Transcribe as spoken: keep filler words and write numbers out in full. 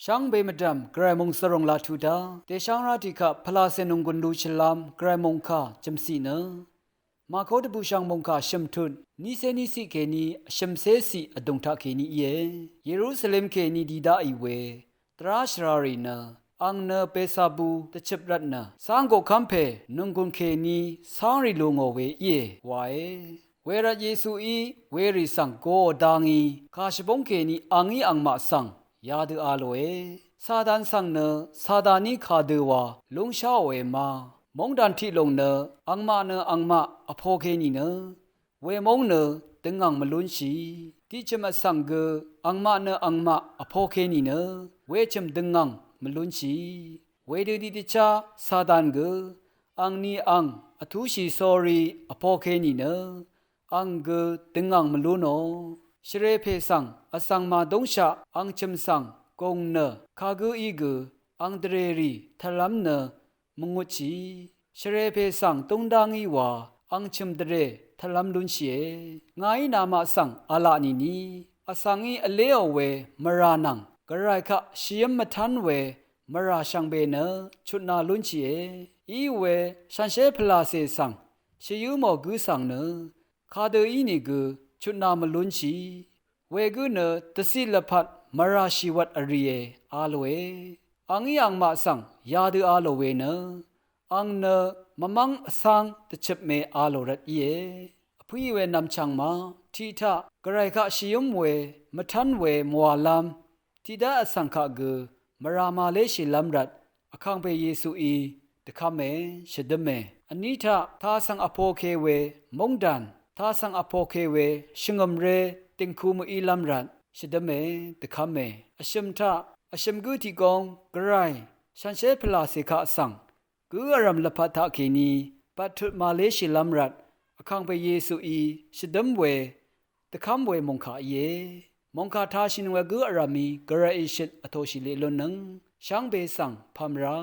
Shvngbe mvdv̀m gvray mòngsvròng laq tuq dá dèshv́ng rá tiqkvp pvlacè nònggùn lushìlv́m gvray mòngkà jø̀mciq nø Màkó dvbùshv̀ng mòngkà shø̀mtut nícé níciq kèní vshø̀mcéciq vdùng taqkèní íe. Yerusalem kèní di daqì we dvrá shvrarì nø ang nø Besabu dvchøp rvtnø cáng koqkv́mpè nònggùn kèní cángrì lù ngò we íe wae. Wervt Yesuí werì svng goò dá ngí kà shvbóng kèní a ngí angmaq svng yadø a lòe. Satan svng nø Sataní kadø wa lúngsháòe ma. Móngdàn tiqlùng nø angmaq nø angmaq vpoke nìnø wemóng nø døngngàng mvlúnshì. Tiqchø̀m vsvng gø angmaq nø angmaq vpoke nìnø wechø̀m døngngàng mvlúnshì. Wedøni dvchá Satan gø angni ang vtúshì sórí vpoke nìnø ang gø døngngàng mvlúnò. Shvrepè svng vsvng màdúngshaq ang chø̀m svng gùng nø kagǿí gø ang dvrèrì tvlv́m nø mvngutshì. Shvrepè svng dúng dá ngí wa ang chø̀m dvrè tvlv́m lúnshìe. Ngàí namaq svng v̄la nìni vsvngí vléò we mvrà nvng gvray kaq shvyǿm mvtv́n we mvrà shvngbe nø chutna lúnshìe. Í we shànshér pvlàcè svng shvyǿ mò gǿ svng nø kadø ínìgø chutna mvlúnshì. Wegǿ nø dvciq lvpat mvrà shìwvt vrìe a lòe. A ngí angmaq svng yadø a lò we nø ang nø mvmv́ng vcáng dvchøpme a lò rvt íe. Vpǿì we nv̀mchv̀ng ma tiq taq gvray kaq shvyǿm we mvtv́n we mvwàlv́m tiqdv́ vsvng kaq gø mvrà màléshìlv́m rvt Vkàngpè Yesuí dvkv́me shvdǿme. Vní taq tasvng vpoke we móngdàn tasvng vpoke we shvngø̀mré dìngku mvílv́m rvt shvdǿme dvkv́me. Vshø̀m taq vshø̀m gǿ tiq góng gvray shànshér pvlàcè kaq svng gǿ vrv̀m lvpat taqkèní bvttut màléshìlv́m rvt Vkàngpè Yesuí shvdǿm we dvkv́m we mòngkà íe. Mòngkà tashìnøng we gǿ vrv̀mí gvray ìshøt vtoshì leq lunnøng shvngbe svng pv̀mra